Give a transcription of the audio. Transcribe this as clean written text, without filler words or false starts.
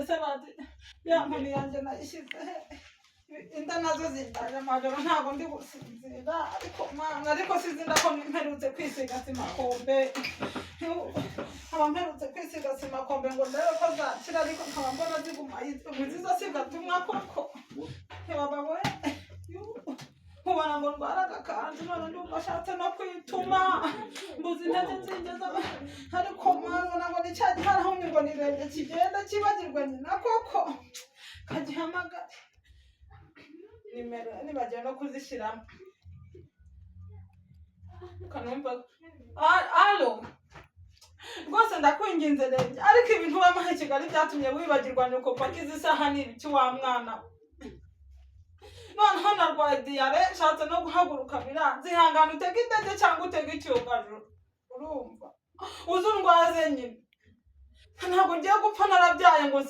Ese badi ya nkoni yanjye nayishyize he? Inda nazo zindaje amajoro, ntabwo ndi gusinzira. Ariko Mana, ariko sizinda ko mperutse kwisiga simakombe, nkaba mperutse kwisiga simakombe ngo ndebe ko zakira, ariko nkaba mbona ziguma izi zo sigatumwa koko. Ntibaba we nkubona ngo ndwara agakanzu, none ndumva ashatse no kwituma, mbuze intege zingeza. Ariko Mana, ngo ni cya giharahumye ngo nirenge kigenda kibagirwe nyina koko. Kagihamagare nimero, nibagiwe no kuzishyiramo. Kanumva. Allô, rwose ndakwinginze renge, ariko ibintu wampaye i Kigali byatumye wibagirwa nyoko paka izi saha ni ibiki wa mwana we? Noneho narwaye diyare, nshatse no guhaguruka biranze. Ihangane utege indege cyangwa utege icyogajuru, urumva, uze undwaze nyine. Ntabwo ngiye gupfa narabyaye ngo